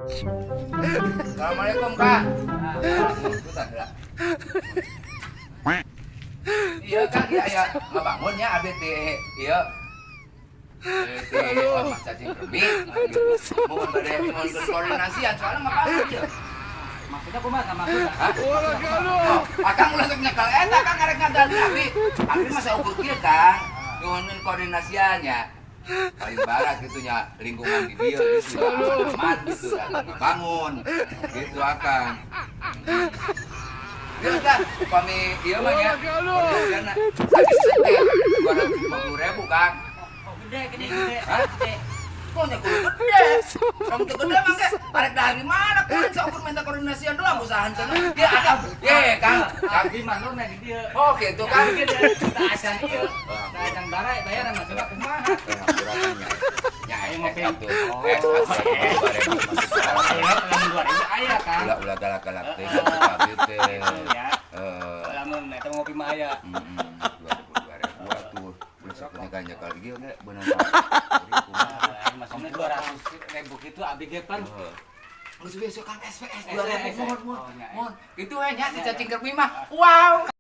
Assalamualaikum, Kak. Ikutan heula. Iya, Kak, iya aya ngabangun nya abdi ti ieu. Ti Ormas Cacing Kremi. Mohon bade mohon koordinasian soalnya ngabangun ieu. Maksudnya kumaha maksudnya? Hah? Oh, akang ulah sok nyekel eta, Kang, arek ngadani abdi. Abdi mah saukur kieu, Kang. Nyuhunkeun koordinasiannya. Paling barat gitu nya lingkungan di dieu gitu aman-aman gitu kan ngabangun gitu akang. Ya udah, upami ieu mah nya koordinasianna sakit teh 250.000, Kang. Oh, gede gede gede. Hah? Gede. Kok nya kudu gede? Kamu tuh gede mah ge arek dari mana kuring saukur minta koordinasian doang usahaan sana. Ya akang, ye Kang, Kang. Abdi mah nu di dieu. Oh gitu, Kang. Abdi ge teu acan ieu. Teu acan barai bayaran maksudnya kumaha? Eh, hampurakan nya. Nya Ayo es ngopi. Atuh. Es atuh 2.000 masih Aya lamun 2000 aya, Kang. Ulah ulah galak-galak teh gitu abdi teh. Gitu ya. Eh, Lamun eta ngopi mah aya. 2000 2000 atuh. Ulah sok nyekel nyekel ieu ge beunang. Kumaha? Maksudnya 200.000 gitu abdi ge pan. Geus we sok, Kang, SVS S, 2000 S. mohon mohon. Oh, nya. Mohon. Itu we nya si Cacing Kremi mah. Wow.